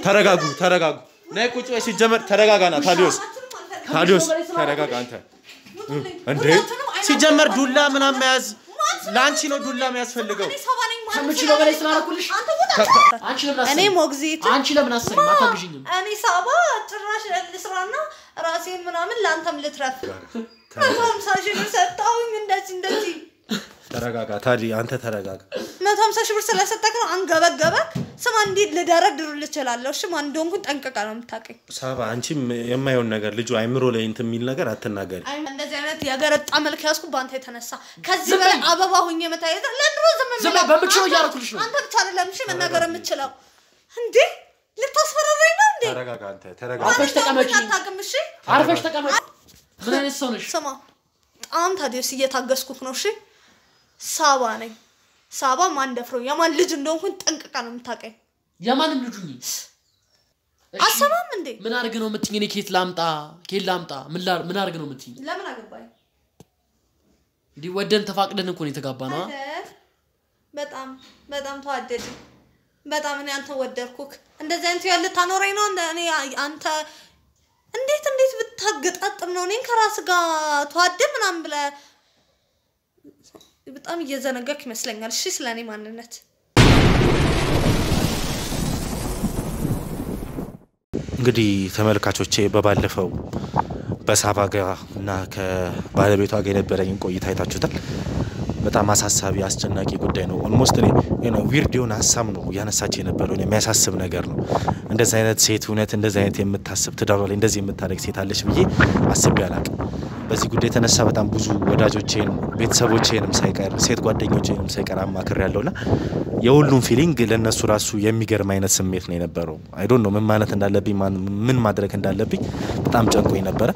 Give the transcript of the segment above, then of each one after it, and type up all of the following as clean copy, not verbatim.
ተረጋጉ፣ ተረጋጉ። ነይ ቁጭ በይ። ሲጀመር ተረጋጋና ታዲዮስ፣ ታዲዮስ ተረጋጋ አንተ። እንዴ ሲጀመር ዱላ ምናምን መያዝ ለአንቺ ነው ዱላ የሚያስፈልገው። ከምችለው በላይ ስላደረኩልሽ አንቺ ለምን እኔ አሰሪም? ሞግዚት አንቺ ለምን አሰሪም? አታግዥኝም? እኔ ሳባ ጭራሽ ልስራና ራሴን ምናምን ለአንተም ልትረፍ 150,000 ብር ሰጣሁኝ። እንደዚህ እንደዚህ ተረጋጋ ታዲ፣ አንተ ተረጋጋ። 150,000 ብር ስለሰጠክ ነው አንገበገበክ። ስማ እንዲህ ልደረድር እችላለሁ። እሺ ማን እንደሆንኩኝ ጠንቅቀህ ነው የምታውቀኝ። ሳባ አንቺም የማይሆን ነገር ልጁ አይምሮ ላይ እንትን የሚል ነገር አትናገሪ። እንደዚህ አይነት የገረጣ መልክ ያዝኩ በአንተ የተነሳ ከዚህ በላይ አበባ ሁኜ መታየት ለድሮ ዝም ዝም በይ፣ በምችለው እያደረኩልሽ ነው። አንተ ብቻ አይደለም እሺ መናገር የምችለው። እንዴ ልታስፈራራኝ ነው እንዴ? ተረጋጋ አንተ ተረጋጋ። አርፈሽ ተቀመጪ። አታውቅም። እሺ አርፈሽ ተቀመጪ። ምን አይነት ሰው ነሽ? ስማ በጣም ታዲዮስ እየታገስኩክ ነው። እሺ ሳባ ነኝ። ሳባ ማን ደፍሮ የማን ልጅ እንደሆንኩኝ ጠንቅቃ ነው የምታውቀኝ። የማንም ልጁ ነኝ። አሰማም እንዴ? ምን አድርግ ነው የምትይኝ? እኔ ከየት ላምጣ? ከየት ላምጣ? ምን አድርግ ነው የምትይኝ? ለምን አገባኝ? እንዲህ ወደን ተፋቅደን እኮ ነው የተጋባ ነው። በጣም በጣም ተዋደድን። በጣም እኔ አንተ ወደድኩክ። እንደዚህ አይነት ያለ ታኖረኝ ነው እኔ አንተ እንዴት እንዴት ብታገጣጥም ነው እኔን ከራስ ጋር ተዋደ ምናምን ብለህ በጣም እየዘነጋክ ይመስለኛል። እሺ ስለኔ ማንነት እንግዲህ ተመልካቾቼ በባለፈው በሳባ ጋር እና ከባለቤቷ ጋር የነበረኝን ቆይታ አይታችሁታል። በጣም አሳሳቢ አስጨናቂ ጉዳይ ነው። Almost እኔ weird የሆነ ሀሳብ ነው እያነሳች የነበረው፣ የሚያሳስብ ነገር ነው። እንደዚህ አይነት ሴት እውነት እንደዚህ አይነት የምታስብ ትዳሯ ላይ እንደዚህ የምታደርግ ሴት አለች ብዬ አስቤ አላቅም። በዚህ ጉዳይ የተነሳ በጣም ብዙ ወዳጆቼን ቤተሰቦቼንም ሳይቀር ሴት ጓደኞቼንም ሳይቀር አማክሬ ያለውና የሁሉም feeling ለእነሱ ራሱ የሚገርም አይነት ስሜት ነው የነበረው። I don't know ምን ማለት እንዳለብኝ ምን ማድረግ እንዳለብኝ በጣም ጨንቆኝ ነበረ።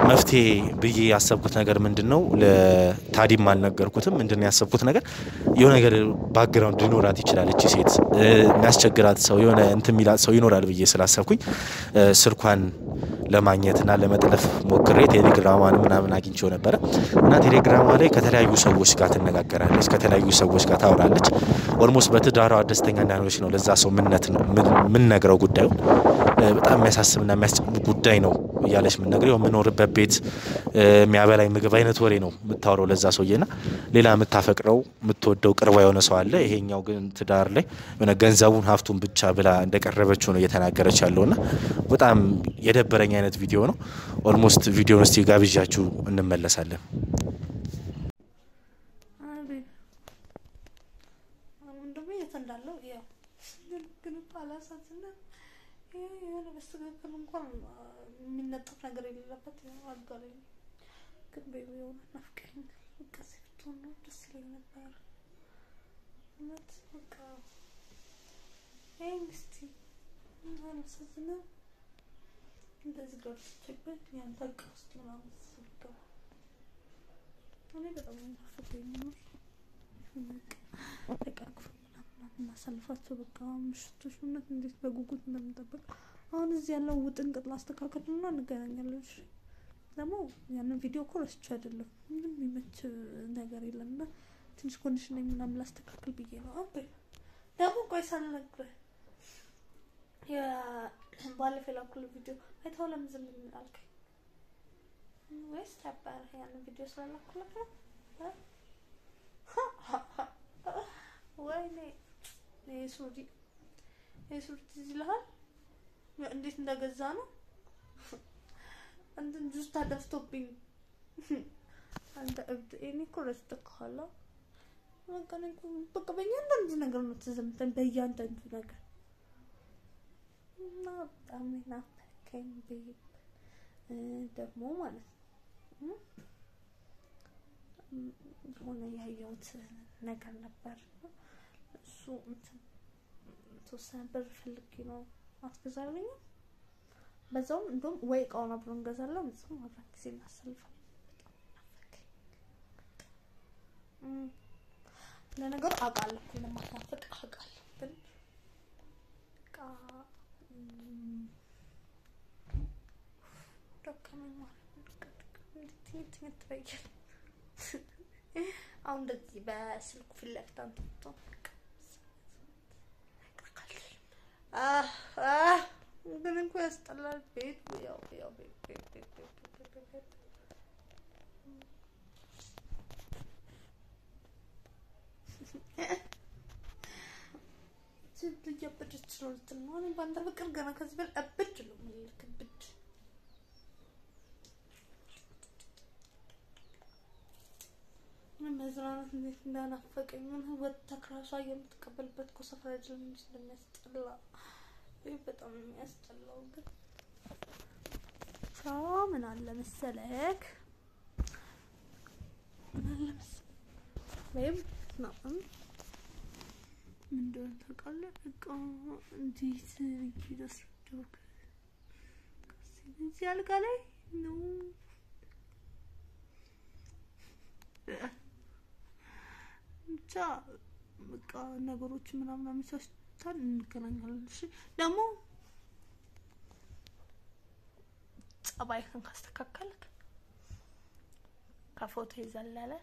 መፍትሄ ብዬ ያሰብኩት ነገር ምንድን ነው? ለታዲም አልነገርኩትም። ምንድን ነው ያሰብኩት ነገር የሆነ ነገር background ሊኖራት ይችላል እቺ ሴት የሚያስቸግራት ሰው የሆነ እንትን የሚላት ሰው ይኖራል ብዬ ስላሰብኩኝ ስልኳን ለማግኘትና ለመጥለፍ ሞክሬ ቴሌግራሟን ምናምን አግኝቼው ነበረ እና ቴሌግራሟ ላይ ከተለያዩ ሰዎች ጋር ትነጋገራለች፣ ከተለያዩ ሰዎች ጋር ታወራለች። Almost በትዳሯ ደስተኛ እንዳልሆነች ነው ለዛ ሰው ምንነግረው ጉዳዩን በጣም የሚያሳስብና የሚያስጨንቅ ጉዳይ ነው እያለች የምንነግረው የምኖርበት ቤት የሚያበላኝ ምግብ አይነት ወሬ ነው የምታወራው ለዛ ሰውዬና ሌላ የምታፈቅረው የምትወደው ቅርቧ የሆነ ሰው አለ። ይሄኛው ግን ትዳር ላይ የሆነ ገንዘቡን ሀብቱን ብቻ ብላ እንደቀረበችው ነው እየተናገረች ያለውና በጣም የደበረኝ አይነት ቪዲዮ ነው። Almost ቪዲዮን እስቲ ጋብዣችሁ እንመለሳለን። አሁን ደግሞ የት እንዳለው ያው ግን አላሳዝንም። የሆነ በስተካከል እንኳን የሚነጠፍ ነገር የሌለበት አልጋ ላይ ነው። ግን baby የሆነ ናፍቀኸኛል። በቃ እዚህ ብትሆን ነው ደስ ይለኝ ነበር። እውነት በቃ ይሄን እስቲ አላሳዝንም። እንደዚህ ገብቼበት ያንተ እቃ ውስጥ ምናምን ስገባ እኔ በጣም ናፍቀኸኝ ነው። ተቃቅፎ ምናምን እናሳልፋቸው በቃ ምሽቶች እውነት እንዴት በጉጉት እንደምንጠብቅ። አሁን እዚህ ያለው ውጥንቅጥ ላስተካከልና እንገናኛለን። እሺ ደግሞ ያንን ቪዲዮ እኮ ረስቼው አይደለም፣ ምንም የሚመች ነገር የለም እና ትንሽ condition ምናምን ላስተካክል ብዬ ነው። አሁን ደግሞ ቆይ ሳልነግርህ ባለፈው የላኩልህ ቪዲዮ አይተኸው ለምን ዝም አልከኝ? ወይስ ነበር ያንን ቪዲዮ ስላላኩልህ ነው? ወይኔ ይሄ ሱሪ ትዝ ይልሃል? እንዴት እንደገዛ ነው እንትን ጁስ ታደፍቶብኝ። አንተ እብድ! እኔ እኮ ረስተካለሁ። በቃ እኔ እኮ በቃ በእያንዳንዱ ነገር ነው ትዝ የምትለኝ፣ በእያንዳንዱ ነገር እና በጣም ናፈቀኝ babe ደግሞ ማለት ነው። የሆነ ያየሁት ነገር ነበር። እሱ እንትን የተወሰነ ብር ፈልጌ ነው። አትገዛልኝም? በዛውም እንደውም ወይ እቃውን አብረን እንገዛለን፣ በዛውም አብረን ጊዜ እናሳልፋለን። በጣም ናፈቀኝ። ለነገሩ አውቃለሁ እኮ እንደማትናፍቅ አውቃለሁ፣ ግን በቃ ደከመኝ ማለት ነው። ትኝት ትበያለሽ። አሁን እንደዚህ በስልኩ ፊት ለፊት አንተ ያስጠላል። ቤት ያው ያው ቤት ቤት ቤት ቤት ቤት ቤት እያበደች ነው ልትል ነው። እኔ በአንተ ፍቅር ገና ከዚህ በላይ እብድ ነው የምልህ፣ እብድ። ምን መዝናናት እንዴት እንዳናፈቀኝ። ምን ወጥተህ እራሷ የምትቀበልበት እኮ ሰፈር አይደለም፣ እንዴት እንደሚያስጠላ ይህ በጣም ነው የሚያስጠላው። ግን ብቻ ምን አለ መሰለህ፣ ምን አለ መሰለህ ወይም ነው ምን እንደሆነ ታውቃለህ? በቃ እንዴት ብዬ ላስረዳህ? እዚህ አልጋ ላይ ነው ብቻ በቃ ነገሮች ምናምን አመቻችተን እንገናኛለን። እሺ ደግሞ ጸባይህን ካስተካከልክ ከፎቶ የዘለለ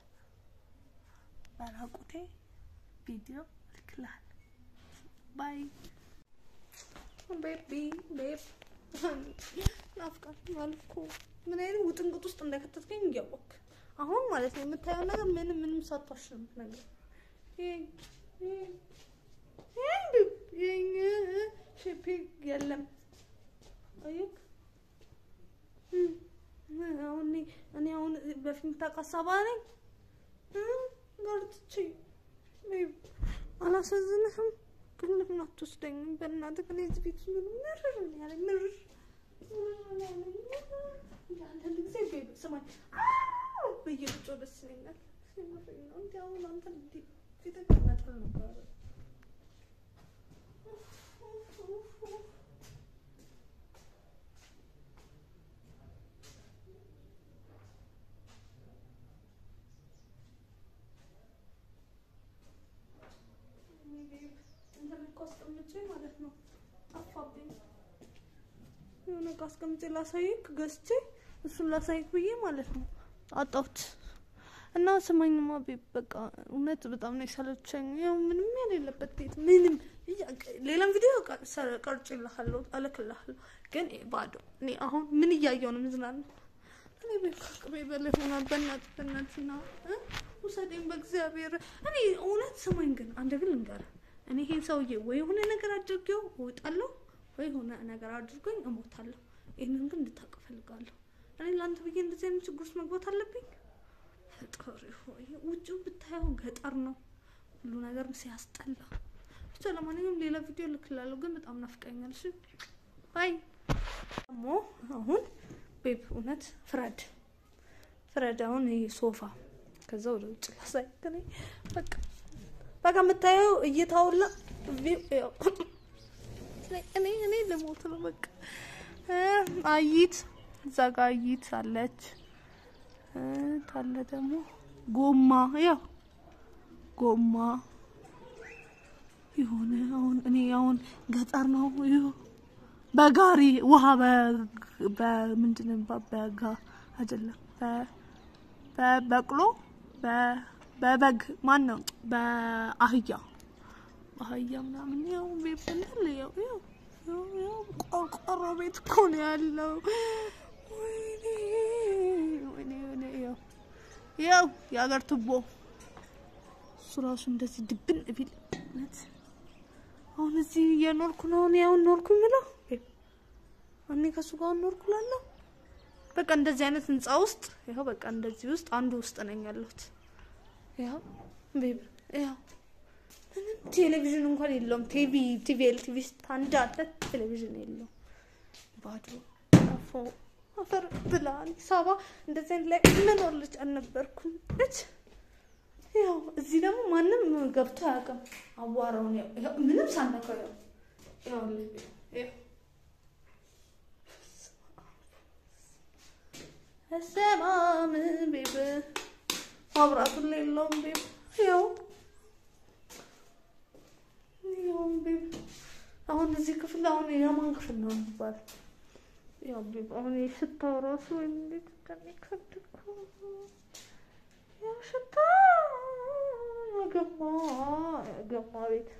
በራቁቴ ቪዲዮ እልክልሃለሁ። Bye baby babe ናፍቃኛል እኮ። ምን አይነት ውጥንቅጥ ውስጥ እንዳይከተትከኝ እያወቅህ አሁን ማለት ነው። የምታየው ነገር ምንም ምንም ሳትዋሽ ነው የምትነግረኝ። ይሄ shape የለም አየህ። አሁን እኔ አሁን በፊት የምታውቃት ሳባ ነኝ ገርጥቼ አላሳዝንህም? ግን ለምን አትወስደኝም? በእናትህ እኔ እዚህ ቤት ውስጥ ምርር ነው ያለኝ፣ ምርር አንዳንድ ጊዜ babe ስማኝ ብዬ ብጮህ ደስ ይለኛል። እንዲ አሁን አንተ ፊትህ መጣል ነበረ። እንትን እኮ አስቀምጬ ማለት ነው ጠፋብኝ። የሆነ እቃ አስቀምጬ ላሳይክ ገዝቼ እሱን ላሳይክ ብዬ ማለት ነው አጣሁት። እና ስማኝማ babe በቃ እውነት በጣም ነው የሰለቸኝ። ያው ምንም የሌለበት ቤት ምንም። ሌላም ቪዲዮ ቀርጬልሃለሁ፣ እልክልሃለሁ፣ ግን ባዶ። እኔ አሁን ምን እያየሁ ነው የምዝናናው? እኔ babe ከአቅሜ በላይ ሆኗል። በእናትህ በእናትህ ና ውሰደኝ በእግዚአብሔር። እኔ እውነት ስማኝ ግን አንድ ግን ልንገርህ፣ እኔ ይሄን ሰውዬ ወይ የሆነ ነገር አድርጌው እወጣለሁ ወይ የሆነ ነገር አድርጎኝ እሞታለሁ። ይህንን ግን እንድታውቅ እፈልጋለሁ። እኔ ለአንተ ብዬ እንደዚህ አይነት ችግር ውስጥ መግባት አለብኝ? ፈጣሪ ሆይ፣ ውጭው ብታየው ገጠር ነው፣ ሁሉ ነገር ሲያስጠላ። ብቻ ለማንኛውም ሌላ ቪዲዮ እልክላለሁ፣ ግን በጣም ናፍቀኛል። እሺ bye። ደግሞ አሁን babe እውነት ፍረድ ፍረድ። አሁን ይሄ ሶፋ ከዛ ወደ ውጭ ላሳይ። በቃ በቃ የምታየው እይታውላ እኔ እኔ ልሞት ነው በቃ። አይት እዛ ጋ አይት አለች ታለ ደግሞ ጎማ፣ ያው ጎማ የሆነ አሁን እኔ አሁን ገጠር ነው ይኸው በጋሪ ውሃ በምንድን ነው በጋ አይደለም በበቅሎ በበግ ማን ነው በአህያ አህያ ምናምን ያው ቤት እንዳለ ያው ያው ያው ቆርቆሮ ቤት እኮ ነው ያለው። ወይኔ ወይኔ ወይኔ ያው ያው የሀገር ቱቦ እሱ ራሱ እንደዚህ ድብን ቢል እውነት አሁን እዚህ እየኖርኩ ነው እኔ አሁን ኖርኩ የምለው እኔ ከእሱ ጋር ኖርኩ እላለሁ። በቃ እንደዚህ አይነት ህንጻ ውስጥ ይኸው በቃ እንደዚህ ውስጥ አንዱ ውስጥ ነኝ ያለሁት። ይኸው babe ይኸው ምንም ቴሌቪዥን እንኳን የለውም። TV TV TV stand አለ፣ ቴሌቪዥን የለውም። ባዶ አፎ አፈር ብላ። አዲስ አበባ እንደዚህ አይነት ላይ ምኖር ልጅ አልነበርኩም። እች ያው እዚህ ደግሞ ማንም ገብቶ አያውቅም። አዋራውን ያው ምንም ሳነካው ያው ያው ያው በስመ አብ babe ማብራቱን የለውም babe ያው ያው babe አሁን እዚህ ክፍል አሁን የማን ክፍል ነው የሚባለው? ያው babe አሁን የሽታው ራሱ እንዴት እንደሚከብድ እኮ፣ ያው ሽታ የገማ የገማ ቤት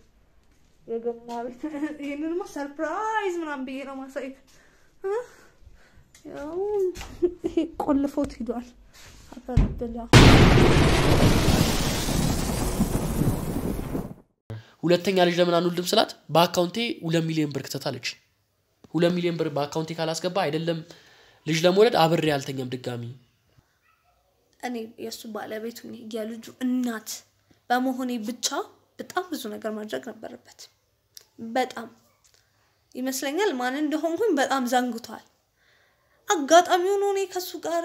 የገማ ቤት። ይሄንንማ surprise ምናምን ብዬ ነው ማሳየት። ያው ይሄ ቆልፎት ሂዷል። አፈር ብላ። ሁለተኛ ልጅ ለምን አንወልድም ስላት በአካውንቴ 2 ሚሊዮን ብር ክተት አለች። 2 ሚሊዮን ብር በአካውንቴ ካላስገባ አይደለም ልጅ ለመውለድ አብሬ አልተኛም ድጋሚ። እኔ የእሱ ባለቤቱ የልጁ እናት በመሆኔ ብቻ በጣም ብዙ ነገር ማድረግ ነበረበት። በጣም ይመስለኛል ማን እንደሆንኩኝ በጣም ዘንግቷል። አጋጣሚውን እኔ ከሱ ጋር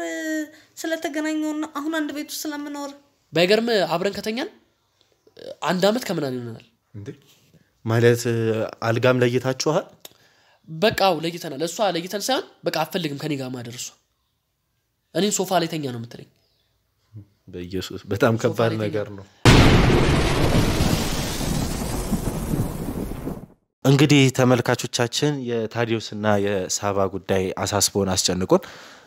ስለተገናኘውና አሁን አንድ ቤት ውስጥ ስለምኖር ባይገርም አብረን ከተኛን 1 ዓመት ከምናምን ይሆናል። እንዴ ማለት አልጋም ለይታችኋል? በቃው ለይተናል። እሷ ለይተን ሳይሆን በቃ አፈልግም ከኔ ጋር ማደር እሷ እኔን ሶፋ ላይ ተኛ ነው የምትለኝ። በኢየሱስ በጣም ከባድ ነገር ነው። እንግዲህ ተመልካቾቻችን የታዲዮስና የሳባ ጉዳይ አሳስቦን አስጨንቆን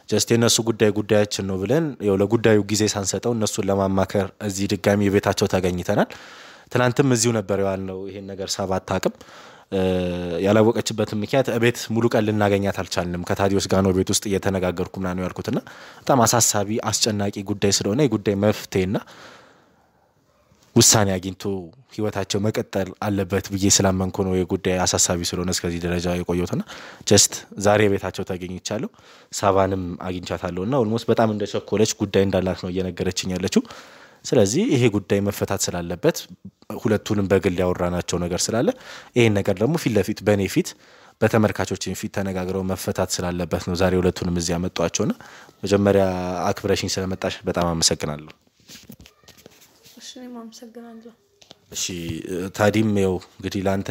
just የነሱ ጉዳይ ጉዳያችን ነው ብለን ያው ለጉዳዩ ጊዜ ሳንሰጠው እነሱን ለማማከር እዚህ ድጋሚ ቤታቸው ተገኝተናል። ትናንትም እዚሁ ነበር ያልነው። ይሄን ነገር ሳባ አታውቅም። ያላወቀችበት ምክንያት ቤት ሙሉ ቀን ልናገኛት አልቻልንም። ከታዲዮስ ጋር ነው ቤት ውስጥ እየተነጋገርኩ ምናምን ያልኩትና በጣም አሳሳቢ አስጨናቂ ጉዳይ ስለሆነ የጉዳይ መፍትሄና ውሳኔ አግኝቶ ህይወታቸው መቀጠል አለበት ብዬ ስላመንኩ ነው የጉዳይ አሳሳቢ ስለሆነ እስከዚህ ደረጃ የቆየሁትና just ዛሬ ቤታቸው ተገኝቻለሁ። ሳባንም አግኝቻታለሁና almost በጣም እንደቸኮለች ጉዳይ እንዳላት ነው እየነገረችኝ ያለችው። ስለዚህ ይሄ ጉዳይ መፈታት ስላለበት ሁለቱንም በግል ያወራናቸው ነገር ስላለ ይሄን ነገር ደግሞ ፊት ለፊት በኔ ፊት በተመልካቾችን ፊት ተነጋግረው መፈታት ስላለበት ነው ዛሬ ሁለቱንም እዚህ ያመጣኋቸውና መጀመሪያ አክብረሽኝ ስለመጣሽ በጣም አመሰግናለሁ። እሺ እኔም አመሰግናለሁ። እሺ ታዲም ያው እንግዲህ ላንተ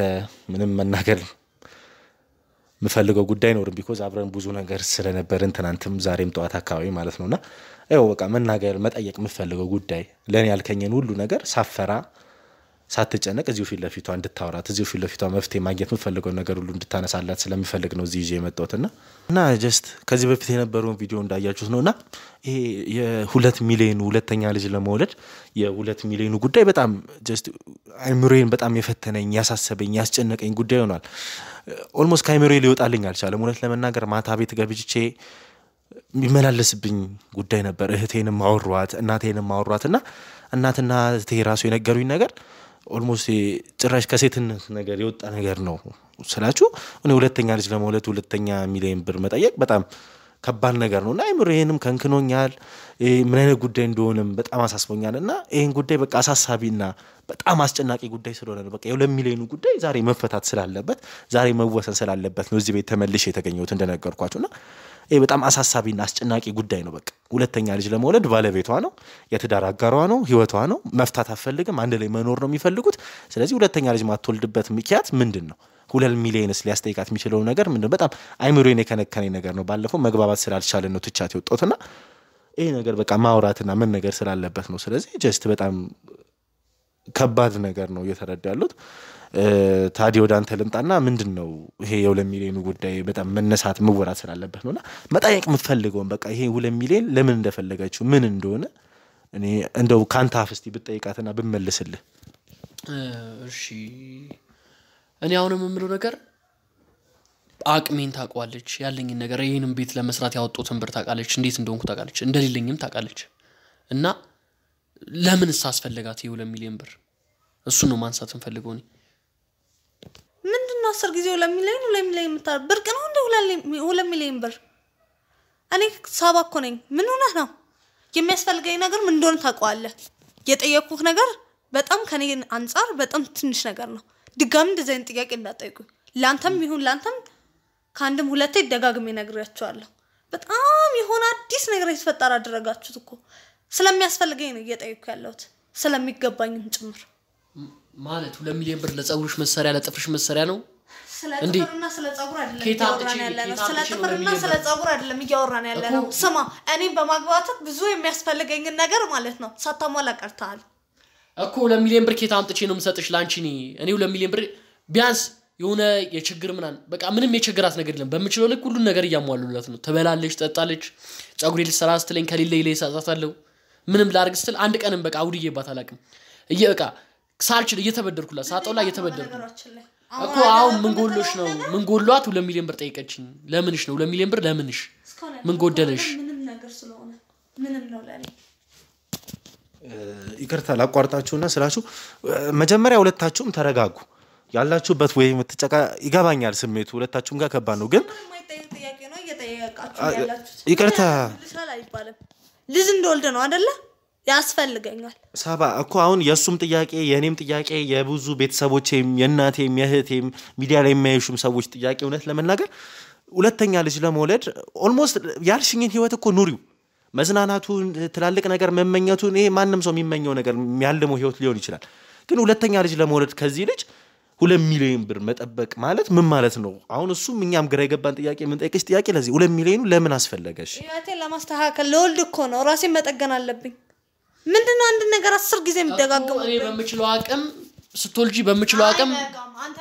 ምንም መናገር የምፈልገው ጉዳይ ኖርም because አብረን ብዙ ነገር ስለነበርን ትናንትም ዛሬም ጠዋት አካባቢ ማለት ነውና ያው በቃ መናገር መጠየቅ የምፈልገው ጉዳይ ለኔ ያልከኝን ሁሉ ነገር ሳፈራ ሳትጨነቅ እዚሁ ፊት ለፊቷ እንድታወራት እዚሁ ፊት ለፊቷ መፍትሄ ማግኘት የምፈልገው ነገር ሁሉ እንድታነሳላት ስለምፈልግ ነው እዚህ ይዤ የመጣሁትና እና just ከዚህ በፊት የነበረውን ቪዲዮ እንዳያችሁት ነውና ይሄ የ2 ሚሊዮን ሁለተኛ ልጅ ለመውለድ የ2 ሚሊዮኑ ጉዳይ በጣም just አይምሮዬን በጣም የፈተነኝ ያሳሰበኝ ያስጨነቀኝ ጉዳይ ሆኗል። almost ከአይምሮዬ ሊወጣልኝ አልቻለም። እውነት ለመናገር ማታ ቤት ገብቼ የሚመላለስብኝ ጉዳይ ነበር። እህቴንም አወሯት እናቴንም አወሯትና እናትና እህቴ ራሱ የነገሩኝ ነገር almost ጭራሽ ከሴትነት ነገር የወጣ ነገር ነው ስላችሁ እኔ ሁለተኛ ልጅ ለመውለድ 2 ሚሊዮን ብር መጠየቅ በጣም ከባድ ነገር ነውና አይምሮዬንም ከንክኖኛል። ምን አይነት ጉዳይ እንደሆነም በጣም አሳስቦኛልና ይሄን ጉዳይ በቃ አሳሳቢና በጣም አስጨናቂ ጉዳይ ስለሆነ ነው በቃ የ2 ሚሊዮኑ ጉዳይ ዛሬ መፈታት ስላለበት ዛሬ መወሰን ስላለበት ነው እዚህ ቤት ተመልሼ የተገኘሁት እንደነገርኳችሁና ይሄ በጣም አሳሳቢና አስጨናቂ ጉዳይ ነው። በቃ ሁለተኛ ልጅ ለመውለድ ባለቤቷ ነው፣ የትዳር አጋሯ ነው፣ ህይወቷ ነው። መፍታት አትፈልግም፣ አንድ ላይ መኖር ነው የሚፈልጉት። ስለዚህ ሁለተኛ ልጅ ማትወልድበት ምክንያት ምንድነው? 2 ሚሊዮንስ ሊያስጠይቃት የሚችለው ነገር ምንድነው? በጣም አይምሮዬን የከነከነኝ ነገር ነው። ባለፈው መግባባት ስላልቻልን ነው ትቻት የወጣሁትና ይሄ ነገር በቃ ማውራትና ምን ነገር ስላለበት ነው። ስለዚህ just በጣም ከባድ ነገር ነው እየተረዳ ያሉት። ታዲያ ወደ አንተ ልምጣና ምንድነው ይሄ የ2 ሚሊዮን ጉዳይ በጣም መነሳት መወራት ስላለበት ነውና መጠየቅ የምትፈልገውን በቃ ይሄ 2 ሚሊዮን ለምን እንደፈለገችው ምን እንደሆነ እኔ እንደው ካንተ አፍ እስቲ ብትጠይቃትና ብመልስልህ። እሺ እኔ አሁንም የምለው ነገር አቅሜን ታውቀዋለች፣ ያለኝን ነገር ይሄንን ቤት ለመስራት ያወጡትን ብር ታውቃለች፣ እንዴት እንደሆንኩ ታውቃለች፣ እንደሌለኝም ታውቃለች። እና ለምንስ አስፈለጋት ይሄ 2 ሚሊዮን ብር? እሱ ነው ማንሳት እንፈልገው። እኔ ምንድነው 10 ጊዜ 2 ሚሊዮን 2 ሚሊዮን የምታረ ብርቅ ነው እንደ 2 ሚሊዮን ብር? እኔ ሳባ እኮ ነኝ። ምን ሆነህ ነው? የሚያስፈልገኝ ነገር ምን እንደሆነ ታውቀዋለህ። የጠየቅኩህ ነገር በጣም ከኔ አንፃር በጣም ትንሽ ነገር ነው። ድጋሚ እንደዚህ አይነት ጥያቄ እንዳትጠይቁኝ። ላንተም ይሁን ላንተም ከአንድም ሁለቴ ደጋግሜ ነግሬያቸዋለሁ። በጣም የሆነ አዲስ ነገር የተፈጠረ አደረጋችሁት እኮ። ስለሚያስፈልገኝ ነው እየጠየቅኩ ያለሁት ስለሚገባኝም ጭምር። ማለት 2 ሚሊዮን ብር ለፀጉርሽ መሰሪያ ለጥፍርሽ መሰሪያ ነው? ስለ ጥፍርና ስለ ፀጉር አይደለም እያወራን ያለነው። ስለ ጥፍርና ስለ ፀጉር አይደለም እያወራን ያለነው። ስማ እኔ በማግባትህ ብዙ የሚያስፈልገኝን ነገር ማለት ነው ሳታሟላ ቀርተሃል እኮ። 2 ሚሊዮን ብር ከየት አምጥቼ ነው የምሰጥሽ ላንቺ? እኔ 2 ሚሊዮን ብር ቢያንስ የሆነ የችግር ምናምን በቃ ምንም የችግራት ነገር የለም። በምችለው ልክ ሁሉን ነገር እያሟሉላት ነው። ትበላለች፣ ትጠጣለች። ፀጉሬ ልሰራ ስትለኝ ከሌለ ይለኝ እሰጣታለሁ። ምንም ላድርግ ስትል አንድ ቀንም በቃ አውድዬባት አላውቅም። በቃ ሳልችል እየተበደርኩላት ሳጠውላ እየተበደርኩ እኮ አሁን ምን ጎሎሽ ነው? ምን ጎሏት 2 ሚሊዮን ብር ጠይቀችኝ። ለምንሽ ነው 2 ሚሊዮን ብር ለምንሽ? ምን ጎደለሽ? ምንም ነገር ስለሆነ ምንም ነው ለኔ። ይቅርታ ላቋርጣችሁና ስላችሁ መጀመሪያ ሁለታችሁም ተረጋጉ። ያላችሁበት ወይ የምትጨቃ ይገባኛል፣ ስሜቱ ሁለታችሁም ጋር ከባድ ነው። ግን የማይጠየቅ ጥያቄ ነው እየጠየቃችሁ ያላችሁት። ይቅርታ አይባልም። ልጅ እንደወልድ ነው አይደለ? ያስፈልገኛል። ሳባ እኮ አሁን የእሱም ጥያቄ የእኔም ጥያቄ የብዙ ቤተሰቦቼም የእናቴም የእህቴም ሚዲያ ላይ የሚያዩሽም ሰዎች ጥያቄ እውነት ለመናገር ሁለተኛ ልጅ ለመውለድ almost ያልሽኝን ህይወት እኮ ኑሪው። መዝናናቱን፣ ትላልቅ ነገር መመኘቱን ይሄ ማንም ሰው የሚመኘው ነገር የሚያልመው ህይወት ሊሆን ይችላል። ግን ሁለተኛ ልጅ ለመውለድ ከዚህ ልጅ 2 ሚሊዮን ብር መጠበቅ ማለት ምን ማለት ነው? አሁን እሱም እኛም ግራ የገባን ጥያቄ የምንጠይቅሽ ጥያቄ ለዚህ 2 ሚሊዮኑ ለምን አስፈለገሽ? ህይወቴን ለማስተካከል ለወልድ እኮ ነው፣ ራሴን መጠገን አለብኝ። ምንድነው አንድ ነገር 10 ጊዜ የሚደጋገመው? እኔ በምችለው አቅም ስትወልጂ በምችለው አቅም አንተ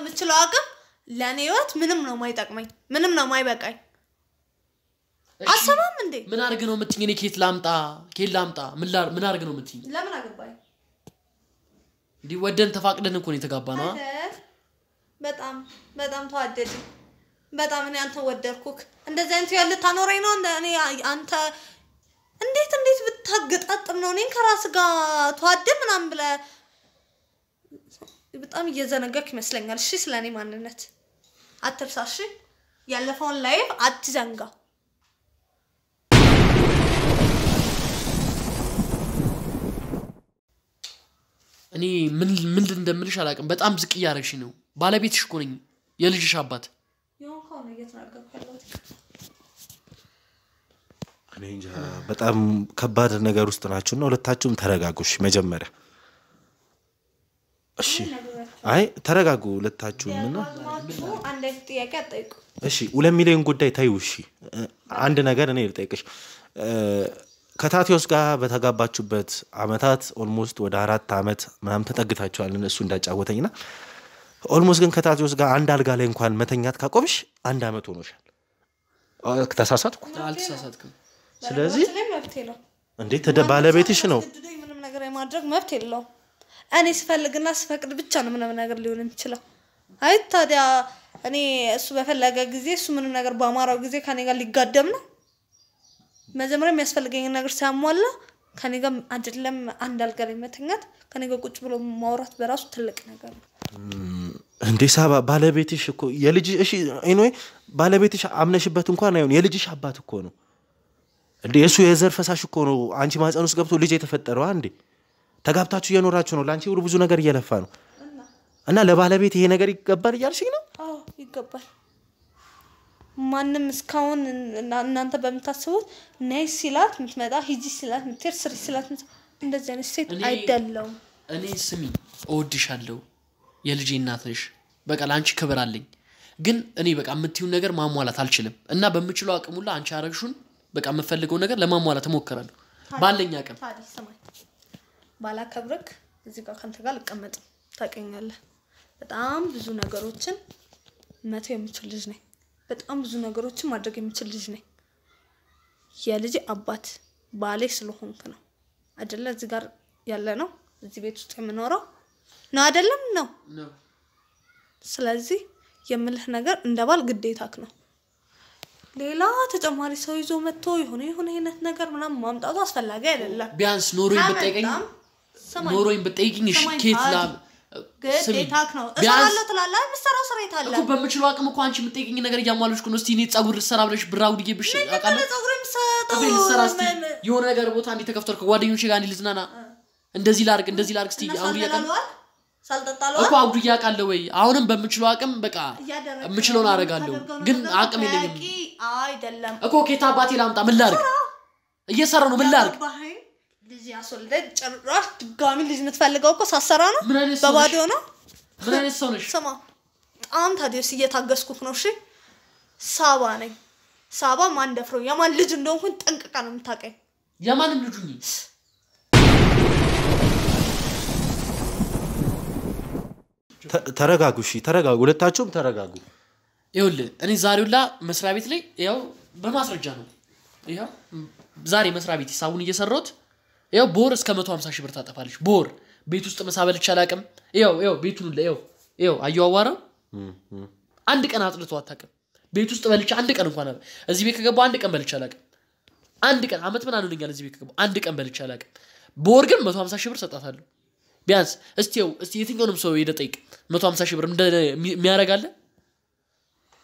የምችለው አቅም ለኔ ህይወት ምንም ነው የማይጠቅመኝ፣ ምንም ነው የማይበቃኝ። አሰማም እንዴ? ምን አድርግ ነው የምትይኝ? እኔ ከየት ላምጣ? ከየት ላምጣ? ምን አድርግ ነው የምትይኝ? ለምን አገባኝ? እንዲህ ወደን ተፋቅደን እኮ ነው የተጋባነው። በጣም በጣም ተዋደድን። በጣም እኔ አንተ ወደድኩክ። እንደዚህ አይነት ያለ ታኖረኝ ነው እኔ አንተ እንዴት እንዴት ብታገጣጥም ነው እኔን ከራስ ጋር ተዋደድ ምናምን ብለህ በጣም እየዘነጋክ ይመስለኛል። እሺ ስለኔ ማንነት አትርሳ። እሺ ያለፈውን life አትዘንጋ። እኔ ምን ምን እንደምልሽ አላውቅም። በጣም ዝቅ እያደረግሽ ነው። ባለቤትሽ እኮ ነኝ፣ የልጅሽ አባት። እኔ እንጃ በጣም ከባድ ነገር ውስጥ ናችሁና ሁለታችሁም ተረጋጉ። እሺ መጀመሪያ እሺ፣ አይ ተረጋጉ ሁለታችሁም እና አንድ አይነት ጥያቄ አትጠይቁ። እሺ 2 ሚሊዮን ጉዳይ ተይው። እሺ አንድ ነገር እኔ ልጠይቅሽ። ከታቴዎስ ጋር በተጋባችሁበት አመታት almost ወደ 4 አመት ምናምን ተጠግታችኋል እሱ እንዳጫወተኝና almost ግን ከታቴዎስ ጋር አንድ አልጋ ላይ እንኳን መተኛት ካቆምሽ 1 አመት ሆኖሻል። ተሳሳትኩ? አልተሳሳትኩም። ስለዚህ እንዴ ባለቤትሽ ነው፣ ምንም ነገር የማድረግ መብት የለውም። እኔ ስፈልግና ስፈቅድ ብቻ ነው ምንም ነገር ሊሆን የሚችለው። አይ ታዲያ እኔ እሱ በፈለገ ጊዜ እሱ ምንም ነገር በአማራው ጊዜ ከኔ ጋር ሊጋደም ነው? መጀመሪያ የሚያስፈልገኝ ነገር ሲያሟላ ከኔ ጋር አይደለም አንድ አልጋ ላይ መተኛት ከኔ ጋር ቁጭ ብሎ ማውራት በራሱ ትልቅ ነገር ነው። እንዴ ሳባ ባለቤትሽ እኮ የልጅ እሺ anyway ባለቤትሽ አምነሽበት እንኳን አይሆን የልጅሽ አባት እኮ ነው። እንዴ እሱ የዘር ፈሳሽ እኮ ነው። አንቺ ማህፀን ውስጥ ገብቶ ልጅ የተፈጠረው አንዴ ተጋብታችሁ እየኖራችሁ ነው። ላንቺ ሁሉ ብዙ ነገር እየለፋ ነው እና ለባለቤት ይሄ ነገር ይገባል እያልሽኝ ነው? አዎ ይገባል። ማንም እስካሁን እናንተ በምታስቡት ነይ ሲላት የምትመጣ ሂጂ ሲላት የምትሄድ ስሪ ሲላት እንደዚህ አይነት ሴት አይደለሁም። እኔ ስሚ እወድሻለሁ፣ የልጄ እናት ነሽ፣ በቃ ለአንቺ ክብር አለኝ። ግን እኔ በቃ የምትይውን ነገር ማሟላት አልችልም እና በምችለው አቅም ሁላ አንቺ ያረግሹን በቃ የምፈልገው ነገር ለማሟላት እሞክራለሁ ባለኝ አቅም። ታዲያ ስማኝ፣ ባላከብርክ እዚህ ጋር ካንተ ጋር አልቀመጥም። ታውቀኛለህ፣ በጣም ብዙ ነገሮችን መተው የምችል ልጅ ነኝ። በጣም ብዙ ነገሮችን ማድረግ የምችል ልጅ ነኝ። የልጅ አባት ባሌ ስለሆንክ ነው አይደለ? እዚህ ጋር ያለ ነው እዚህ ቤት ውስጥ የምኖረው ነው አይደለም? ነው። ስለዚህ የምልህ ነገር እንደ ባል ግዴታክ ነው። ሌላ ተጨማሪ ሰው ይዞ መጥቶ የሆነ የሆነ አይነት ነገር ምናምን ማምጣቱ አስፈላጊ አይደለም። ቢያንስ ኖሮኝ ብትጠይቀኝ ኖሮኝ ብትጠይቂኝ እሺ ኬት ላ ግዴታክ ነው። እሰራለሁ ትላለህ፣ የምትሰራው ስራ የት አለ? እኮ በምችለው አቅም እኮ አንቺ የምትጠይቂኝ ነገር እያሟላሽ እኮ ነው። እስቲ እኔ ፀጉር ልሰራ ብለሽ ብር አውድዬብሽ አውቃለሁ። ፀጉር የምሰጠው ልሰራ እስቲ የሆነ ነገር ቦታ እንዲህ ተከፍቷል፣ ከጓደኞቼ ጋር እንዲህ ልዝናና፣ እንደዚህ ላድርግ እንደዚህ ላድርግ እስቲ አውድዬ አውቃለሁ እኮ አውድዬ አውቃለሁ ወይ? አሁንም በምችለው አቅም በቃ የምችለውን አደርጋለሁ፣ ግን አቅም የለኝም አይደለም እኮ። ኬት አባቴ ላምጣ? ምን ላድርግ? እየሰራሁ ነው። ምን ላድርግ? ልጅ ያስወልደኝ ጭራሽ ድጋሚ ልጅ የምትፈልገው እኮ ሳሰራ ነው፣ በባዶ ነው። ምን አይነት ሰው ነሽ? ስማ በጣም ታዲያስ እየታገስኩክ ነው። እሺ ሳባ ነኝ። ሳባ ማን ደፍሮ የማን ልጅ እንደሆንኩኝ ጠንቅቃ ነው የምታውቀኝ። የማንም ልጅ ሁኚ። ተረጋጉ። እሺ ተረጋጉ፣ ሁለታችሁም ተረጋጉ። ይኸውልህ እኔ ዛሬ ሁላ መስሪያ ቤት ላይ ያው በማስረጃ ነው። ይኸው ዛሬ መስሪያ ቤት ሂሳቡን እየሰራሁት ያው በወር እስከ 150 ሺህ ብር ታጠፋለች። በወር ቤት ውስጥ ምሳ በልቼ አላውቅም። ያው ያው ቤቱን ሁላ ያው ይኸው አየሁ አዋራው አንድ ቀን አጽድቶ አታውቅም። ቤት ውስጥ በልቼ አንድ ቀን እንኳን እዚህ ቤት ከገባሁ አንድ ቀን በልቼ አላውቅም። አንድ ቀን አመት ምናምን ሆኖኛል እዚህ ቤት ከገባሁ አንድ ቀን በልቼ አላውቅም። በወር ግን 150 ሺህ ብር ሰጣታለሁ። ቢያንስ እስቲ የትኛውንም ሰው ሄደህ ጠይቅ 150 ሺህ ብር የሚያደርግ አለ?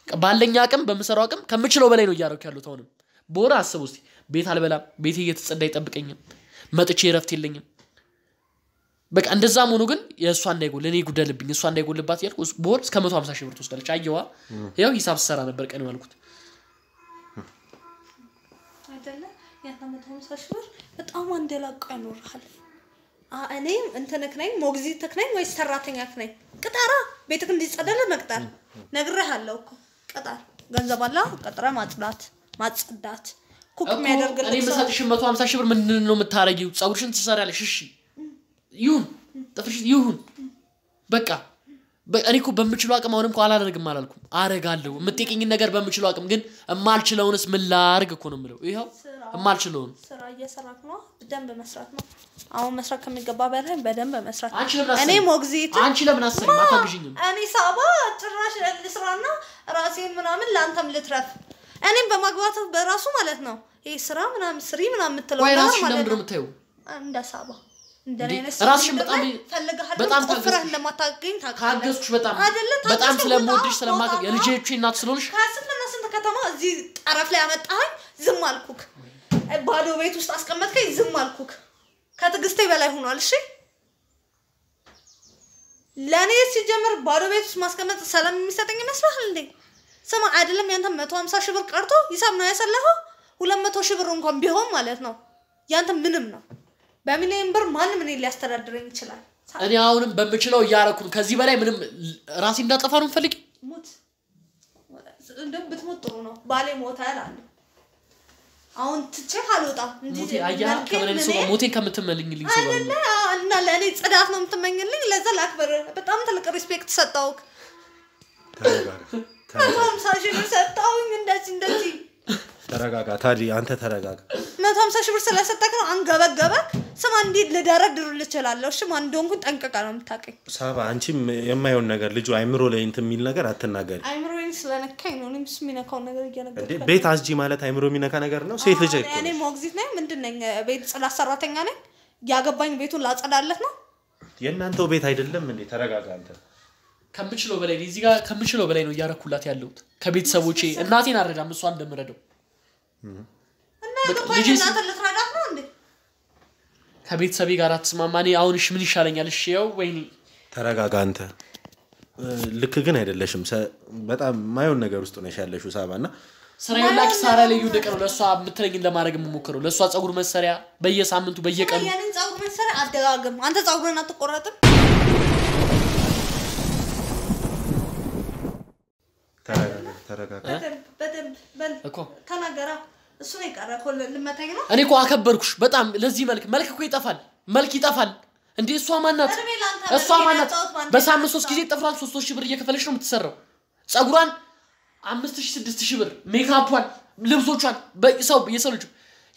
ባለኝ አቅም በምሰራው አቅም ከምችለው በላይ ነው እያደረኩ ያለሁት። አሁንም በወር አስበው እስቲ ቤት አልበላም፣ ቤቴ እየተጸዳ አይጠብቀኝም፣ መጥቼ እረፍት የለኝም። በቃ እንደዛም ሆኖ ግን የእሷ እንዳይጎል እኔ ጉደልብኝ እሷ እንዳይጎልባት እያልኩ በወር እስከ 150 ሺህ ብር ትወስዳለች። አየዋ ያው ሂሳብ ስሰራ ነበር ቀን ያልኩት አይደለ? ያንተ 150 ሺህ ብር በጣም አንደላቆ ያኖርሃል። እኔ እንትንክ ነኝ ሞግዚትክ ነኝ ወይስ ሰራተኛክ ነኝ? ቅጠራ፣ ቤትክ እንዲጸዳልህ መቅጠር። ነግሬሃለሁ እኮ ቅጠር። ገንዘብ አለ ቀጥረህ ማጽዳት ማጽዳት ኩክ የሚያደርግልህ እኔ የምሰጥሽ 150 ሺህ ብር ምንድን ነው የምታረጊው? ፀጉርሽን ትሰሪያለሽ፣ እሺ ይሁን፣ ጥፍርሽ ይሁን፣ በቃ እኔ እኮ በምችለው አቅም አሁንም እኮ አላደርግም አላልኩም፣ አረጋለሁ። የምትጠይቂኝን ነገር በምችለው አቅም ግን የማልችለውንስ ምን ላድርግ እኮ ነው የምለው። ይኸው የማልችለውን ስራ እየሰራክ ነው፣ በደንብ መስራት ነው። አሁን መስራት ከሚገባ በላይ በደንብ መስራት። አንቺ ለምን እኔ ሞግዚት አንቺ ለምን አሰሪም አታግዢኝም? እኔ ሳባ ጭራሽ ልስራና ራሴን ምናምን ለአንተም ልትረፍ። እኔም በማግባት በራሱ ማለት ነው ይሄ ስራ ምናምን ስሪ ምናምን የምትለው ወይ ራስሽን ለምንድን ነው የምታየው? እንደ ሳባ ራስሽን በጣም በጣም ቆፍረህ እንደማታገኝ ታውቃለህ። ታገዝኩሽ በጣም በጣም ስለምወድሽ ስለማከብር የልጆቼ እናት ስለሆንሽ ከስንትና ስንት ከተማ እዚህ ጠረፍ ላይ አመጣኸኝ፣ ዝም አልኩክ። ባዶ ቤት ውስጥ አስቀመጥከኝ፣ ዝም አልኩክ። ከትዕግስቴ በላይ ሆኗል። እሺ ለእኔ ሲጀምር ባዶ ቤት ውስጥ ማስቀመጥ ሰላም የሚሰጠኝ ይመስልሃል እንዴ? ስማ አይደለም ያንተ 150 ሺህ ብር ቀርቶ ሂሳብ ነው ያሰላኸው። 200 ሺህ ብር እንኳን ቢሆን ማለት ነው ያንተ ምንም ነው። በሚሊዮን ብር ማንም እኔን ሊያስተዳድረኝ ይችላል። እኔ አሁንም በምችለው እያደረኩ ነው። ከዚህ በላይ ምንም ራሴ እንዳጠፋ ነው የምፈልጊው። ሙት እንደውም ብትሞት ጥሩ ነው። ባሌ ሞተ እላለሁ። አሁን ትቼህ አልወጣም። ሞቴ አየህ፣ ከምን ሰው ሞቴን ከምትመኝልኝ ሰው አይደለ እና ለእኔ ጽዳት ነው የምትመኝልኝ። ለዛ ላክብር። በጣም ትልቅ respect ሰጠሁህ። ተረጋጋ። 150 ሺህ ብር ሰጠሁኝ። እንደዚህ እንደዚህ ተረጋጋ። ታዲያ አንተ ተረጋጋ። 150 ሺህ ብር ስለሰጠክ ነው አንገበገበክ። ስማ እንዲህ ልደረድርልህ እችላለሁ። እሺ ማን እንደሆንኩኝ ጠንቅቀህ ነው የምታውቀኝ። ሳባ አንቺም የማይሆን ነገር ልጁ አይምሮ ላይ እንትን የሚል ነገር አትናገሪ። አይምሮዬን ስለነካኝ ነው እኔም እሱ የሚነካውን ነገር እየነገርኩህ። ቤት አስጂ ማለት አይምሮ የሚነካ ነገር ነው? ሴት ልጅ እኮ እኔ ሞግዚት ነኝ። ምንድን ነኝ? ቤት ጽዳት ሰራተኛ ነኝ። ያገባኝ ቤቱን ላጸዳለት ነው። የእናንተው ቤት አይደለም እንዴ? ተረጋጋ አንተ። ከምችለው በላይ እዚህ ጋር ከምችለው በላይ ነው እያረኩላት ያለሁት። ከቤተሰቦቼ እናቴን አልረዳም፣ እሷን እንደምረዳው እና ያገባኝ እናትህን ልትረዳት ነው እንዴ? ከቤተሰቤ ጋር አትስማማ። እኔ አሁን እሺ ምን ይሻለኛል? እሺ ያው ወይኔ ተረጋጋ አንተ። ልክ ግን አይደለሽም። በጣም የማይሆን ነገር ውስጥ ነሽ ያለሽው ሳባ። እና ስራዬን ሁላ ኪሳራ ላይ እየወደቀ ነው። ለእሷ የምትለኝን ለማድረግ የምሞክረው ለእሷ ፀጉር መሰሪያ በየሳምንቱ በየቀኑ ያንን ፀጉር መሰሪያ አደጋግም። አንተ ፀጉርህን አትቆረጥም? ተረጋጋ ተረጋጋ። በደንብ በል እኮ ተናገራ። እሱ ነው የቀረ እኮ ልመታኝ ነው። እኔ እኮ አከበርኩሽ በጣም። ለዚህ መልክ መልክ እኮ ይጠፋል፣ መልክ ይጠፋል እንዴ። እሷ ማናት? እሷ ማናት? በሳምንት 3 ጊዜ ጥፍሯን 3 ሺህ ብር እየከፈለች ነው የምትሰራው። ፀጉሯን 5 ሺህ 6 ሺህ ብር፣ ሜካፑን፣ ልብሶቿን ሰው የሰው ልጅ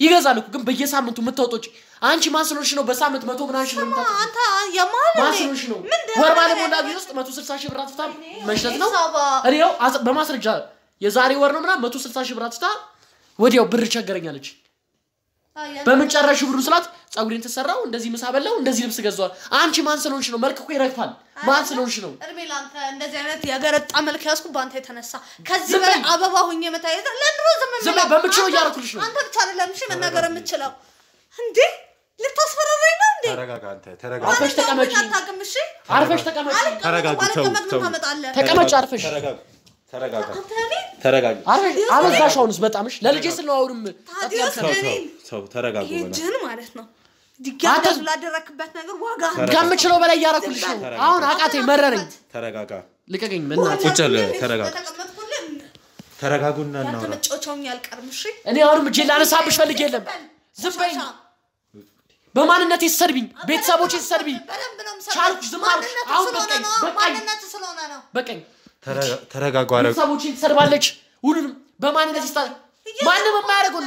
ይገዛል እኮ ግን በየሳምንቱ የምታወጣው አንቺ ማን ስለሆንሽ ነው በሳምንት 100 ምናምን ሺህ ብር የምታወጣው? አንተ የማል ማን ስለሆንሽ ነው? ወር ባልሞላ ጊዜ ውስጥ 160 ሺህ ብር አጥፍታ መሽለት ነው። እኔ ያው በማስረጃ የዛሬ ወር ነው ምናምን 160 ሺህ ብር አጥፍታ ወዲያው ብር ቸገረኛለች። በመጨረሻው ብሩ ስላት ፀጉሬን ተሰራው፣ እንደዚህ ምሳ በላው፣ እንደዚህ ልብስ ገዛው። አንቺ ማን ስለሆንሽ ነው? መልክ እኮ ይረግፋል። ማን ስለሆንሽ ነው? እድሜ ላንተ እንደዚህ አይነት የገረጣ መልክ ያዝኩ ባንተ የተነሳ። ከዚህ በላይ አበባ ሁኜ መታየት ለድሮ ዝም ዝም በምችለው እያደረኩልሽ ነው። አንተ ብቻ አይደለም እሺ መናገር የምችለው እንዴ። ልታስፈራራኝ ነው እንዴ? ተረጋጋ አንተ ተረጋጋ። አርፈሽ ተቀመጪ። አታውቅም። እሺ አርፈሽ ተቀመጪ። ተረጋጉ። ተው ተው። ተቀመጪ አርፈሽ። ተረጋጉ። ተረጋጋ ተረጋጋ። አርፈሽ አበዛሽ። አሁንስ በጣም እሺ። ለልጄ ስል ነው አሁንም ተው ተረጋጉ። ይሄ ማለት ነው ድጋሚ ላደረክበት ነገር ዋጋ ከምችለው በላይ እያደረኩልሽ ነው። አሁን አቃተኝ፣ መረረኝ። ተረጋጋ። ልቀቀኝ። በእናትህ ቁጭ በል። ተረጋጋ። ተረጋጉና እናውራ። መጫወቻውን ያልቀርም። እሺ እኔ አሁንም እጄን ላነሳብሽ ፈልጌ የለም። ዝም በይኝ። በማንነቴ ስትሰድቢኝ፣ ቤተሰቦቼ ስትሰድቢኝ ቻልኩሽ፣ ዝም አልኩሽ። አሁን በቃኝ፣ በቃኝ፣ በቃኝ። ተረጋጉ። ቤተሰቦቼን ትሰድባለች፣ ሁሉንም በማንነት ይስታ ማንም የማያደርገው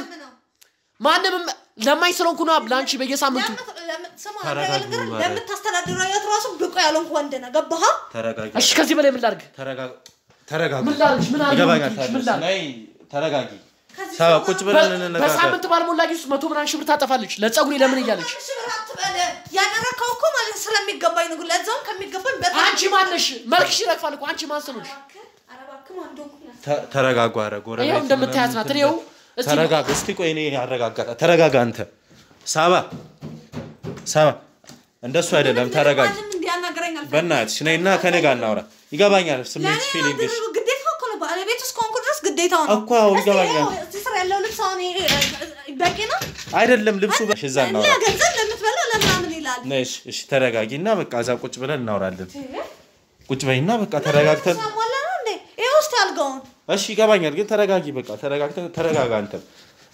ማንም ለማኝ ስለሆንኩ ነው ለአንቺ በየሳምንቱ ለምታስተዳድረው ህይወት ራሱ ብቁ ያልሆንኩ ወንድ ነህ። ገባህ? ተረጋጊ። እሺ ከዚህ በላይ ምን ላድርግ? ተረጋጉ። ምን ላድርግ? ምን አድርግ? ይገባኛል። ምን ላድርግ? ነይ ተረጋጊ። ሳባ ቁጭ ብለን እንነጋገር። በሳምንት ባልሞላ ጊዜ ውስጥ 100 ምናምን ሺህ ብር ታጠፋለች ለፀጉሬ ለምን እያለች። ያደረከው እኮ ማለት ስለሚገባኝ ነው። ለዛውም ከሚገባኝ በጣም አንቺ ማነሽ? መልክሽ ይረግፋል እኮ አንቺ ማን ስለሆንሽ? ተረጋጉ። ኧረ ጎረቤት ይኸው እንደምታያት ናት። ይኸው ተረጋጋ እስቲ። ቆይ እኔ አረጋጋታ። ተረጋጋ አንተ። ሳባ ሳባ፣ እንደሱ አይደለም። ተረጋጊ በእናትሽ። ነይና ከኔ ጋር እናውራ። ይገባኛል ስሜት feeling ሽ ግዴታ እኮ ነው። ባለቤት እስከሆንኩ ድረስ ግዴታው ነው እኮ። አዎ ይገባኛል። እዚህ ስራ ያለው ልብስ አሁን በቂ ነው አይደለም? ልብሱ እዛ እናውራ። ለገንዘብ ለምትበላው ለምናምን ይላል። ነይ እሺ፣ ተረጋጊና በቃ እዛ ቁጭ ብለን እናውራለን። ቁጭ በይና በቃ ተረጋግተን። ይኸው እስኪ አልጋውን። እሺ ይገባኛል፣ ግን ተረጋጊ። በቃ ተረጋግተን ተረጋጋ። አንተም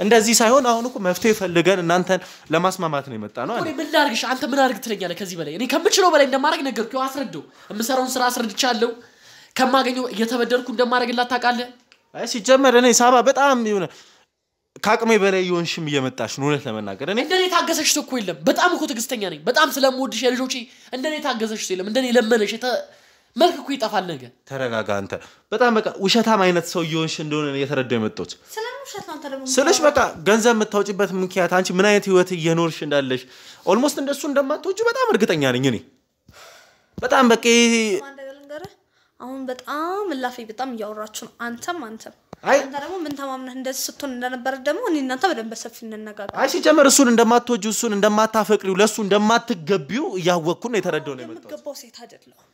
እንደዚህ ሳይሆን አሁን እኮ መፍትሄ ፈልገን እናንተን ለማስማማት ነው የመጣ ነው። እኔ ምን ላድርግሽ? አንተ ምን አድርግ ትለኛለህ? ከዚህ በላይ እኔ ከምችለው በላይ እንደማደርግ ነገርኩህ። አስረዳው። የምሰራውን ስራ አስረድቻለሁ። ከማገኘው እየተበደርኩ እንደማደርግላት ታውቃለህ። አይ ሲጀመር እኔ ሳባ በጣም የሆነ ከአቅሜ በላይ የሆንሽም እየመጣሽ ነው። እውነት ለመናገር እኔ እንደኔ ታገሰሽ እኮ የለም። በጣም እኮ ትዕግስተኛ ነኝ። በጣም ስለምወድሽ የልጆቼ እንደኔ ታገሰሽ የለም። እንደኔ ለመነሽ መልክ እኮ ይጠፋል ነገ። ተረጋጋ አንተ። በጣም በቃ ውሸታም አይነት ሰው እየሆንሽ እንደሆነ ነው እየተረዳሁ የመጣሁት። ስልሽ በቃ ገንዘብ የምታወጪበት ምክንያት አንቺ ምን አይነት ህይወት እየኖርሽ እንዳለሽ almost እንደሱ እንደማትወጪ በጣም እርግጠኛ ነኝ እኔ። በጣም በቃ አሁን በጣም እላፊ በጣም እያወራችሁ ነው። አንተም አንተ ደግሞ ምን ተማምነህ እንደዚህ ስትሆን እንደነበረ ደግሞ እኔ እናንተ በደንብ ሰፊ እንነጋገር። አይ ሲጀመር እሱን እንደማትወጂው እሱን እንደማታፈቅሪው ለሱ እንደማትገቢው እያወቅኩ ነው የተረዳሁ ነው የመጣሁት። የምገባው ሴት አይደለሁም።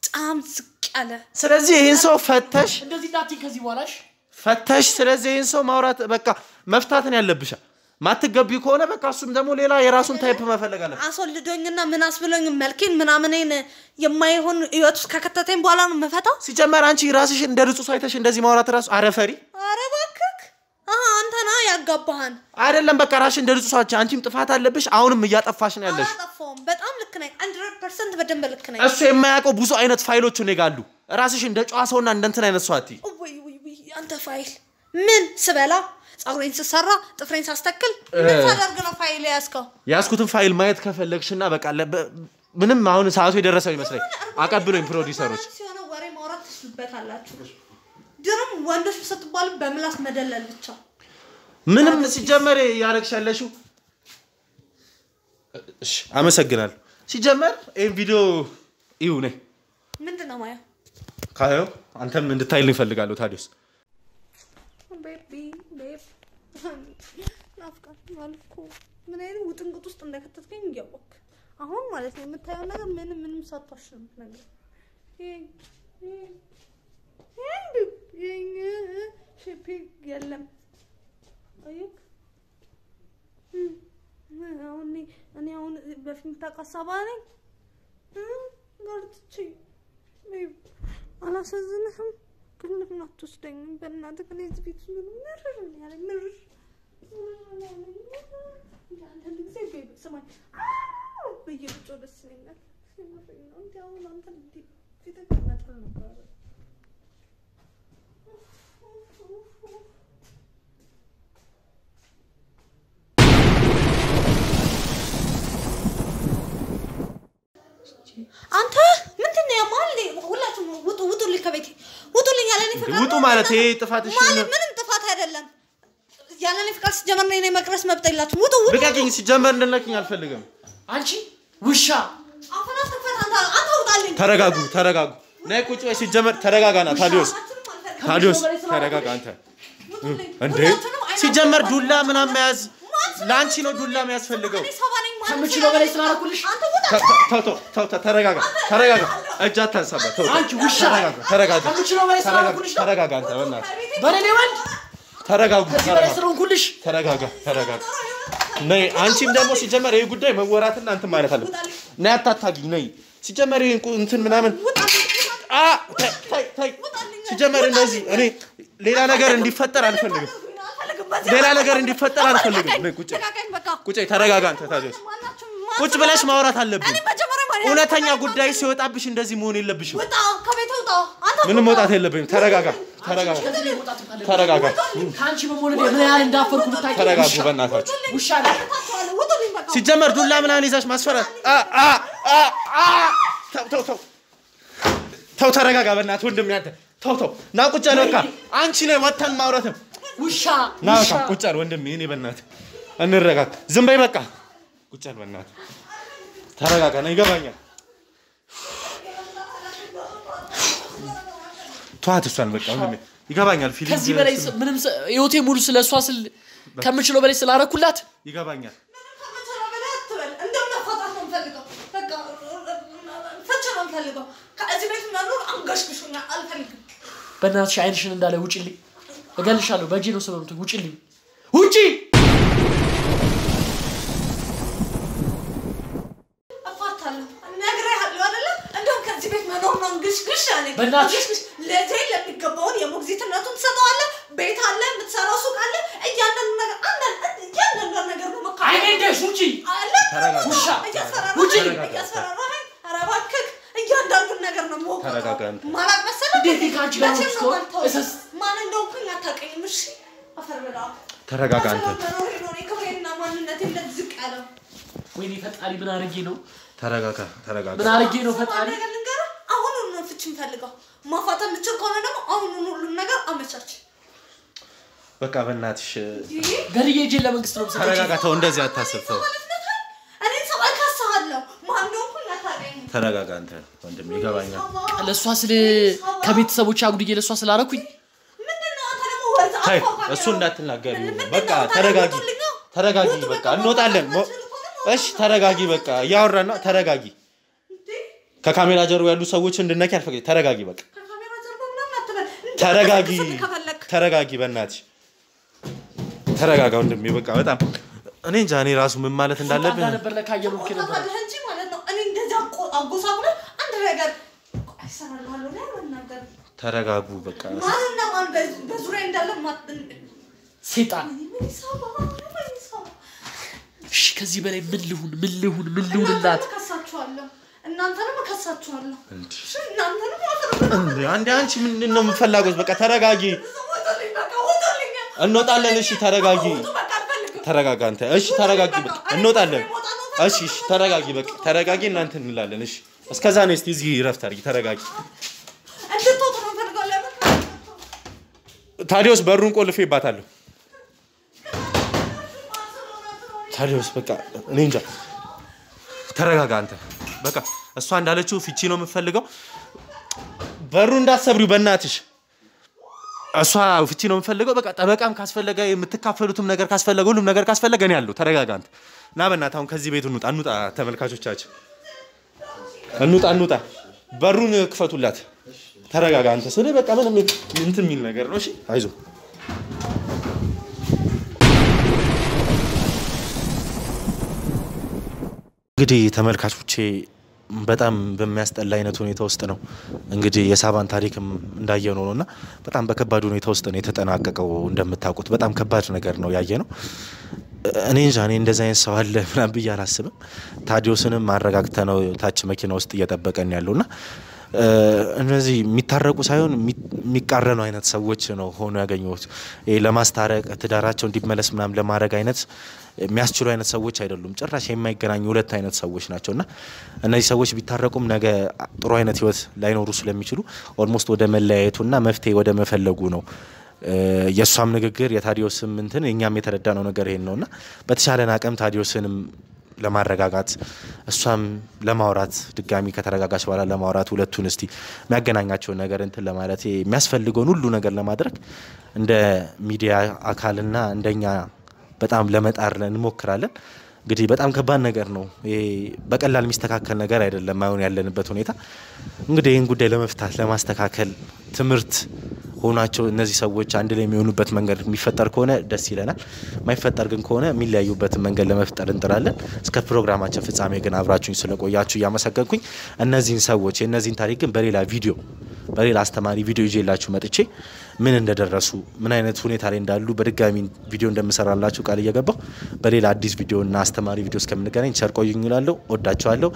በጣም ዝቅ ያለ። ስለዚህ ይሄን ሰው ፈተሽ እንደዚህ እንዳትዪ ከዚህ በኋላሽ ፈተሽ። ስለዚህ ይሄን ሰው ማውራት በቃ መፍታት ነው ያለብሽ። ማትገቢው ከሆነ በቃ እሱም ደግሞ ሌላ የራሱን type መፈለግ አለበት። አስወልዶኝና ምን አስብሎኝ መልኬን ምናምኔን የማይሆን ህይወት ውስጥ ከከተተኝ በኋላ ነው የምፈታው። ሲጀመር አንቺ ራስሽ እንደ ንጹህ ሰው አይተሽ እንደዚህ ማውራት ራሱ አረፈሪ። ኧረ እባክህ አንተ ና ያጋባህን አይደለም። በቃ ራስሽ እንደ ንጹህ ሰው አንቺም ጥፋት አለብሽ። አሁንም እያጠፋሽ ነው ያለሽ። አላጠፋሁም። በጣም ልክ ነኝ። 100% በደንብ ልክ ነኝ። እሱ የማያውቀው ብዙ አይነት ፋይሎች እኔ ጋር አሉ። ራስሽ እንደ ጨዋ ሰውና እንደ እንትን አይነት ሰው አትይ። ወይ ወይ ወይ አንተ ፋይል ምን ስበላ ፀጉሬን ስሰራ ጥፍሬን ሳስተክል ምን ሳደርግ ነው ፋይል ያዝከው? ያዝኩትን ፋይል ማየት ከፈለግሽና በቃ ምንም አሁን ሰዓቱ የደረሰው ይመስለኝ። አቀብሎኝ ፕሮዲውሰሮች ሲሆነ ወሬ ማውራት ትችሉበታላችሁ። ድሮም ወንዶች ስትባሉ በምላስ መደለል ብቻ። ምንም ሲጀመር ያረግሽ ያለሽው። እሺ አመሰግናለሁ። ሲጀመር ይሄን ቪዲዮ እዩ ነኝ ምንድነው ማየው? ካየው አንተም እንድታይልኝ እፈልጋለሁ። ታዲዮስ baby babe ናፍቃል አልኩ። ምን አይነት ውጥንቅጥ ውስጥ እንደከተትከኝ እያወቅህ አሁን ማለት ነው የምታየው ነገር ምንም ምንም ሳትዋሽ ነው የምትነግረኝ። ይሄ shape የለም አየህ። አሁን እኔ አሁን በፊት የምታውቃት ሳባ ነኝ። ገርጥቼ አላሳዝንህም? ግን ለምን አትወስደኝም? በእናትህ እኔ እዚህ ቤት ምርር ነው ያለኝ። ምርር አንዳንድ ጊዜ baby ስማኝ ብዬ ብጮህ ደስ ይለኛል። እንዲህ አሁን አንተ እንዲህ ፊትህ መጣል ነበረ። አንተ ምንድን ነው ያማል? ሁላችሁም ውጡ ውጡልኝ፣ ከቤቴ ውጡልኝ። ያለ እኔ ፍቃድ ውጡ ማለት ይሄ ጥፋትሽ ምንም ጥፋት አይደለም። ያለ እኔ ፍቃድ ሲጀመር እኔ መቅረስ መብት የላችሁም። ውጡ ውጡ። ልቀቂኝ። ሲጀመር እንድንለቅኝ አልፈልግም። አንቺ ውሻ አፍና ትክፈት። አንተ አንተ ውጣልኝ። ተረጋጉ ተረጋጉ። ነይ ቁጭ በይ። ሲጀመር ተረጋጋና ታዲዮስ ታዲዮስ ተረጋጋ አንተ። እንዴ ሲጀመር ዱላ ምናምን መያዝ ለአንቺ ነው ዱላ የሚያስፈልገው። ከምችለው በላይ ስላደረኩልሽ ተው ተው ተው፣ ተረጋጋ ተረጋጋ። እጅ አታንሳባት። ተው አንቺ ውሻ ተረጋጋ ከምችለው በላይ ስላደረኩልሽ ተረጋጋ። አንተ በእናትህ በኔ ወንድ ተረጋጉ። ከዚህ በላይ ስለሆንኩልሽ ተረጋጋ ተረጋጋ። ነይ አንቺም ደግሞ ሲጀመር ይሄ ጉዳይ መወራትና እንትን ማለት አለበት። ነይ አታታግኝ። ነይ ሲጀመር ይሄ እንትን ምናምን ተይ ተይ። ሲጀመር እንደዚህ እኔ ሌላ ነገር እንዲፈጠር አልፈልግም። ሌላ ነገር እንዲፈጠር አልፈልግም። ነይ ቁጭ ቁጭ። ተረጋጋ አንተ ታዲያስ። ቁጭ ብለሽ ማውራት አለብን። እውነተኛ ጉዳይ ሲወጣብሽ እንደዚህ መሆን የለብሽም። ምንም መውጣት የለብኝም። ተረጋጋ ተረጋጋ፣ ተረጋጋ። ከአንቺ በመውለዴ ምን ያህል እንዳፈርኩ ብታውቂ። ተረጋጉ በእናታችሁ። ውሻ ነህ። ውጡልኝ በቃ። ሲጀመር ዱላ ምናምን ይዛሽ ማስፈራት። አ አ አ አ ተው ተው ተው ተው፣ ተረጋጋ በእናትህ ወንድሜ፣ አንተ ተው ተው፣ ና ቁጭ አለ በቃ። አንቺ ነህ ወተን ማውራት ነው። ውሻ ና በቃ ቁጭ አለ ወንድሜ፣ እኔ በእናትህ እንረጋጋ። ዝም በይ በቃ ቁጭ አለ በእናትህ ተረጋጋ። ነው ይገባኛል። ተዋት እሷን በቃ ወንድሜ፣ ይገባኛል። Feeling ከዚህ በላይ ምንም ህይወቴ ሙሉ ስለ እሷ ስል ከምችለው በላይ ስላረኩላት ይገባኛል። ከምችለው በላይ አትበል። እንደውም መፋታት ነው የምፈልገው። በቃ ፍች ነው የምፈልገው። ከዚህ ቤት መኖር አንገሽግሾኛል፣ አልፈልግም። በእናትሽ አይንሽን እንዳለ ውጭልኝ፣ እገልሻለሁ። በእጄ ነው ሰበምቱ። ውጭልኝ፣ ውጪ። እፋታለሁ። ነግሬሃለሁ አይደለ? እንደውም ከዚህ ቤት መኖር ነው እንግሽግሽ አለኝ። በእናትሽ። እንግሽግሽ። ልጄ ለሚገባውን የሞግዚትነቱን ትሰጠዋለህ። ቤት አለ፣ የምትሰራው ሱቅ አለ። እያንዳንዱ ነገር አንዳንድ እያንዳንዷን ነገር ነው መካፈል አይኔ እንደሽ ውጪ። አለ። ተረጋጋ። ውሻ። እያስፈራራኸኝ ውጪ። እያስፈራራኸኝ። ኧረ እባክህ እያንዳንዱን ነገር ነው የምወቅጠው። ተረጋጋ አንተ። ማላቅ መሰለህ? እንዴት እኔ ከአንቺ ጋር መቼም ነው ነው የምትሆን? የማልተወው። እሰስ። ማን እንደሆንኩኝ አታውቀኝም። እሺ አፈር ብላ። ተረጋጋ አንተ። መኖሬ ነው እኔ ክብሬና ማንነቴ እንደዚህ ዝቅ ያለው። ወይኔ ፈጣሪ፣ ምን አርጌ ነው? ተረጋጋ፣ ተረጋጋ። ምን አርጌ ነው ስማ፣ ፈጣሪ? ነገር ልንገርህ፣ አሁኑኑ ነው ፍች የምፈልገው። ማፋታት የምችል ከሆነ ደግሞ አሁኑኑ ሁሉም ነገር አመቻች። በቃ በእናትሽ ገድዬ እጄን ለመንግስት ነው የምሰጠው። ተረጋጋ። ተው፣ እንደዚህ አታስብ። ተው እኔን ሰው እከስሃለሁ። ማን እንደሆንኩኝ አታውቀኝም። ተረጋጋ አንተ ወንድሜ፣ ይገባኛል። ለእሷ ስል ከቤተሰቦች አጉድዬ ለእሷ ስላረኩኝ ምንድን ነው አንተ ደግሞ ወርዝ ተይ አፋው ካሜራ እሱ እንዳትናገሪ። ምንድን በቃ ነው ታዲያ? ተረጋጊ፣ ውጡልኝ ነው? ተረጋጊ። ውጡ በቃ እንወጣለን። ማውጣት የማትችሉ ከሆነ መውጣት እሺ ተረጋጊ። በቃ እያወራን ነው። ተረጋጊ። እንዴ፣ ከካሜራ ጀርባ ያሉ ሰዎች እንድነኪ አልፈቅድም። ተረጋጊ። በቃ ከካሜራ ጀርባ ምናምን አትበል። ተረጋጊ፣ እንድትከስልኝ ከፈለክ ተረጋጊ። በእናትሽ ተረጋጋ ወንድሜ። በቃ በጣም እኔ እንጃ እኔ ራሱ ምን ማለት እንዳለብህ ስልጣን ነበር ለካ እየኖርክ የነበረው። ታውቃለህ እንጂ ማለት ነው። እኔ እንደዚህ አጎሳቁለህ አንድ ነገር እሰራልሃለሁ እኔ አልናገርም። ተረጋጉ። በቃ ማንና ማን በዙሪያ እንዳለ ሴጣን። ምን ይሰማ ምን ይሰማ። እሺ ከዚህ በላይ ምን ልሁን? ምን ልሁን? ምን ልሁንላት? እናንተንም እከሳችኋለሁ። እናንተንም እከሳችኋለሁ። እንዴ እሺ እናንተንም አፈር እንዴ አንዴ አንቺ ምንድን ነው የምትፈላጎት? በቃ ተረጋጊ። ውጡልኝ፣ በቃ ውጡልኝ። እንወጣለን። እሺ ተረጋጊ። ውጡ፣ በቃ አልፈልግም። ተረጋጋ አንተ። እሺ ተረጋጊ። በቃ እንወጣለን። እሺ እሺ ተረጋጊ። በቃ ተረጋጊ። እናንተ እንላለን። እሺ እስከዛ ነው። እስቲ እዚህ እረፍት አድርጊ። ተረጋጊ። እንድትወጡ ነው የምፈልገው። ለምን ታዲዮስ በሩን ቆልፌባታለሁ። ታዲዮስ በቃ እኔ እንጃ። ተረጋጋ አንተ። በቃ እሷ እንዳለችው ፍቺ ነው የምትፈልገው። በሩ እንዳትሰብሪው በእናትሽ። እሷ ፍቺ ነው የምትፈልገው። በቃ ጠበቃም ካስፈለገ የምትካፈሉትም ነገር ካስፈለገ ሁሉም ነገር ካስፈለገ እኔ አለሁ። ተረጋጋ አንተ። ና በእናትህ አሁን ከዚህ ቤት እንውጣ፣ እንውጣ። ተመልካቾቻችን እንውጣ፣ እንውጣ። በሩን ክፈቱላት። ተረጋጋ አንተ ስልህ በቃ ምንም እንትን የሚል ነገር ነው። እሺ አይዞህ። እንግዲህ ተመልካቾቼ በጣም በሚያስጠላ አይነት ሁኔታ ውስጥ ነው እንግዲህ የሳባን ታሪክም እንዳየነው ነው እና በጣም በከባድ ሁኔታ ውስጥ ነው የተጠናቀቀው። እንደምታውቁት በጣም ከባድ ነገር ነው ያየነው። እኔ እንጃ እኔ እንደዚህ አይነት ሰው አለ ምናምን ብዬ አላስብም። ታዲዮስንም አረጋግተ ነው ታች መኪና ውስጥ እየጠበቀን ያለው እና እነዚህ የሚታረቁ ሳይሆን የሚቃረኑ አይነት ሰዎች ነው ሆኖ ያገኘሁት። ይሄ ለማስታረቅ ትዳራቸው እንዲመለስ ምናምን ለማድረግ አይነት የሚያስችሉ አይነት ሰዎች አይደሉም። ጭራሽ የማይገናኙ ሁለት አይነት ሰዎች ናቸው እና እነዚህ ሰዎች ቢታረቁም ነገ ጥሩ አይነት ህይወት ላይኖሩ ስለሚችሉ almost ወደ መለያየቱና መፍትሄ ወደ መፈለጉ ነው። የእሷም ንግግር የታዲዮስም እንትን እኛም የተረዳነው ነገር ይሄን ነውና በተሻለን አቅም ታዲዮስንም ለማረጋጋት እሷም ለማውራት ድጋሚ ከተረጋጋች በኋላ ለማውራት ሁለቱን እስቲ የሚያገናኛቸውን ነገር እንትን ለማለት የሚያስፈልገውን ሁሉ ነገር ለማድረግ እንደ ሚዲያ አካልና እንደኛ በጣም ለመጣር እንሞክራለን። እንግዲህ በጣም ከባድ ነገር ነው። ይሄ በቀላል የሚስተካከል ነገር አይደለም። አሁን ያለንበት ሁኔታ እንግዲህ ይህን ጉዳይ ለመፍታት ለማስተካከል ትምህርት ሆናቸው እነዚህ ሰዎች አንድ ላይ የሚሆኑበት መንገድ የሚፈጠር ከሆነ ደስ ይለናል። የማይፈጠር ግን ከሆነ የሚለያዩበትን መንገድ ለመፍጠር እንጥራለን። እስከ ፕሮግራማችን ፍጻሜ ግን አብራችሁኝ ስለቆያችሁ እያመሰገንኩኝ እነዚህን ሰዎች የእነዚህን ታሪክ ግን በሌላ ቪዲዮ በሌላ አስተማሪ ቪዲዮ ይዤላችሁ መጥቼ ምን እንደደረሱ ምን አይነት ሁኔታ ላይ እንዳሉ በድጋሚ ቪዲዮ እንደምሰራላችሁ ቃል እየገባሁ በሌላ አዲስ ቪዲዮ እና አስተማሪ ቪዲዮ እስከምንገናኝ ቸር ቆዩኝ እላለሁ። ወዳችኋለሁ።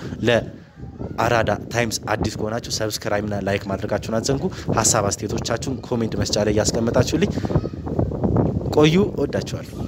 ለአራዳ ታይምስ አዲስ ከሆናችሁ subscribe ና like ማድረጋችሁን አትዘንጉ። ሀሳብ አስተያየቶቻችሁን comment መስጫ ላይ እያስቀመጣችሁልኝ ቆዩ። እወዳችኋለሁ።